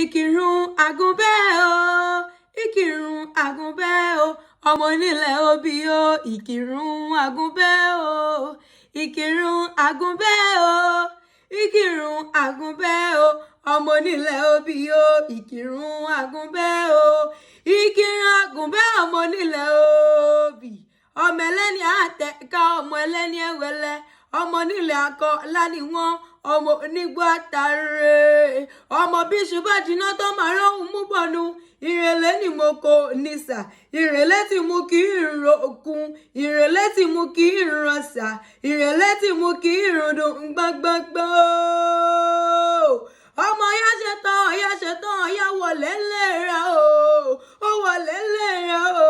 Ìkìrun Àgùnbẹ́ o, Ìkìrun Àgùnbẹ́ o, ọmọ onílẹ̀ obì o, Ìkìrun Àgùnbẹ́ o, Ìkìrun Àgùnbẹ́ o, Ìkìrun Àgùnbẹ́ o, ọmọ onílẹ̀ obì o, Ìkìrun Àgùnbẹ́ o, Ìkìrun Àgùnbẹ́, ọmọ onílẹ̀ obì, ọmọ ẹlẹ́ni àtẹ̀ká, ọmọ ẹlẹ́ni ẹ̀wẹ̀lẹ̀, ọmọ onílẹ̀ akọ lánìí wọn, ọmọ onígbó àtàrẹ, ọmọ bíṣu bá jiná tó máa rọ́hùn mú bọ̀nu. Ìrẹ̀lẹ̀ ni mo kò nísà, ìrẹ̀lẹ̀ tí mú kí ìròkun, ìrẹ̀lẹ̀ tí mú kí ìrànsà, ìrẹ̀lẹ̀ tí mú kí ìrùndùn gbọ́ngbọ́ngbọ́n. Ọmọ ya ṣe tán, ya ṣe tán, ya wọlé ńlẹ́ra o, ó wọlé ńlẹ́ra o.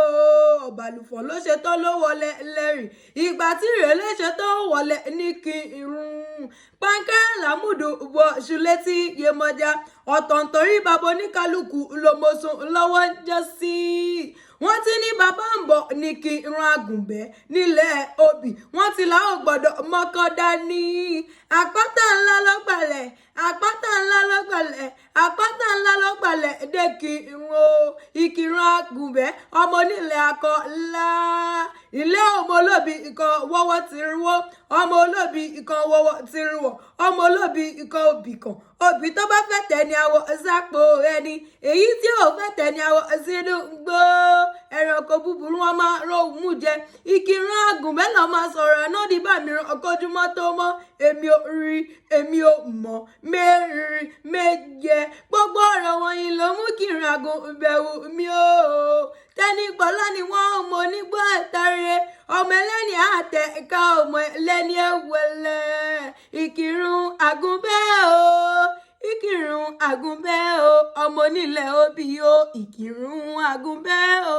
Ọ̀bàlùfọ̀ ló ṣe tán, ló wọlé lẹ́rìn. Ìgbà tí ìrẹ̀lẹ̀ ṣe tán, ó wọlé ní kí irun pàǹkẹ́rẹ́ làmúdù bọ̀ ṣùlẹ́tì Yemọja ọ̀tọ̀ǹtọ̀rí bàbá oníkálukú ló mọ̀sùn lọ́wọ́ ń jọ sí. Wọ́n ti ní bàbá ń bọ̀ ní kí irun Àgùnbẹ́ nílẹ̀ obì, wọ́n ti láwọn gbọ́dọ̀ mọ́kọ́ dání. Àpáta ńlá lọ́gbàlẹ̀, àpáta ńlá lọ́gbàlẹ̀, àpáta ńlá lọ́gbàlẹ̀ dé kí irun o. Ìkìrun Àgùnbẹ́, ọmọ onílẹ̀ akọ ńlá, ilé ọmọ olóbì ikọ̀ wọ́wọ́ ti rúwọ́, ọmọ olóbì ikọ̀ wọ́wọ́ ti rúwọ́, ọmọ olóbì ikọ̀ òbí kan, òbí tó bá fẹ́ tẹ̀ ní àwọ̀ sápò ẹni, èyí tí ò fẹ́ tẹ̀ ní àwọ̀ sínú gbó. Ẹranko búburú wọn máa rohùn mú jẹ. Ìkìrun Àgùnbẹ́ lọ́ máa sọ̀rọ̀ ànádìí bá mìíràn ọkọ̀júmọ́ tó mọ́. Èmi ò rí, èmi ò mọ̀, mẹ́rin méje, gbogbo ọ̀rọ̀ wọ̀nyí ló mú kí ìrìn Àgùnbẹ́ wù mí o. Tẹ́nigbọ́lá ni wọ́n, ọmọ onígbó àtàrẹ, ọmọ ẹlẹ́ni àtẹ̀ká, ọmọ ẹlẹ́ni ẹ̀wẹ̀lẹ̀. Ìkìrun Àgùnbẹ́ o, Ìkìrun Àgùnbẹ́ o, ọmọ onílẹ̀ obì o, Ìkìrun Àgùnbẹ́ o.